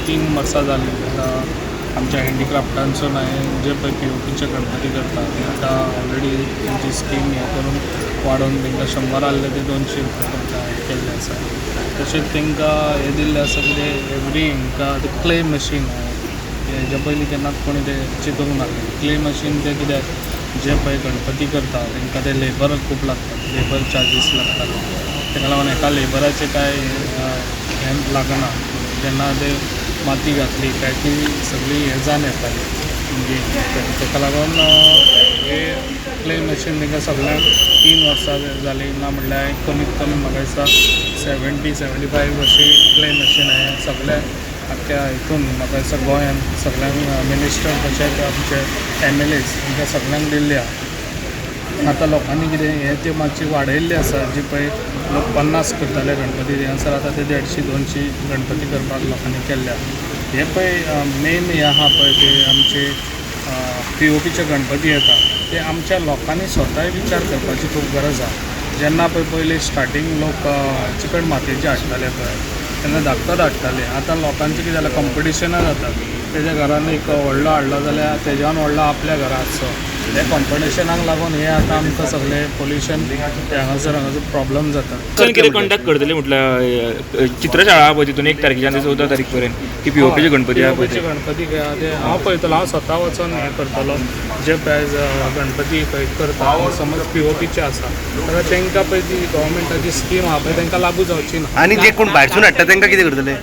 3 वर्सां जालीं आतां आमच्या हँडीक्राफ्टांसून हांवें जे पळय पीओपीचे गणपती करता, तांकां ऑलरेडी तेंची स्कीम हें करून वाडोवन तांकां 100 आहले ते 200 रुपया तांकां हें केल्लें आसा. तशेंच तांकां हें दिल्लें आसा, कितें एवरी हांकां ते क्ले मशीन. हेज्या पयलीं केन्नाच कोणी तें चिंतूंक नासलें क्ले मशीन. तें कित्याक, जे पळय गणपती करता तांकां ते लेबर खूब लागता, लेबर चार्जीस लागताले. ताका लागून एका लेबराचें कांय हें लागना. जेन्ना ते माती घातली काय ती सगळी हें जावन येताली. म्हणजे ताका लागून हे क्ले मशीन तांकां सगळ्यांक 3 वर्सां जालीं ना म्हणल्यार कमीत कमी म्हाका दिसता 70-75 अशी क्ले मशीन हांवें सगल्या आख्ख्या हितून, म्हाका दिसता गोंयांत सगल्यांक, मिनिस्टर तशेंच आमचे एमएलएज हांकां सगल्यांक दिल्ली आहा. आतां लोकांनी कितें हें ते मातशी वाडयल्ली आसा. जी पळय लोक 50 करताले गणपती, हांगासर आतां ते 150 200 गणपती करपाक लोकांनी केल्ले आहा. हे पळय मेन हें आहा पळय, ते आमचे पीओपीचे गणपती येता, ते आमच्या लोकांनी स्वताय विचार करपाची खूब गरज आहा. जेन्ना पळय पयलीं स्टार्टींग लोक चिकट मातयेचे हाडटाले पळय, तेन्ना धाकटोच हाडटाले. आतां लोकांचें कितें जालां, कंपिटिशनां जाता. तेज्या घरान एक व्हडलो हाडलो जाल्यार तेज्यान व्हडलो आपल्या घरा आसचो, हे कॉम्पिटिशनाक लागून हे आतां आमकां सगळें पोल्युशन हांगासर हांगासर प्रॉब्लम जाता. कितें कंडक्ट करतले म्हटल्यार चित्रशाळा पळय, तितून 1 तारखेच्यान ते 14 तारीख पर्यंत की पीओपीचे गणपती आहा पळय POP ते. चे गणपती ते हांव पळयतलो. हांव स्वता वचोन हें करतलो. जे पळय गणपती पळय करता, समज पीओपीचे आसा जाल्यार तांकां पळय ती गव्हर्मेंटाची स्कीम आहा पळय, तांकां लागू जावची ना. आनी जे कोण भायरसून हाडटा तांकां कितें करतले?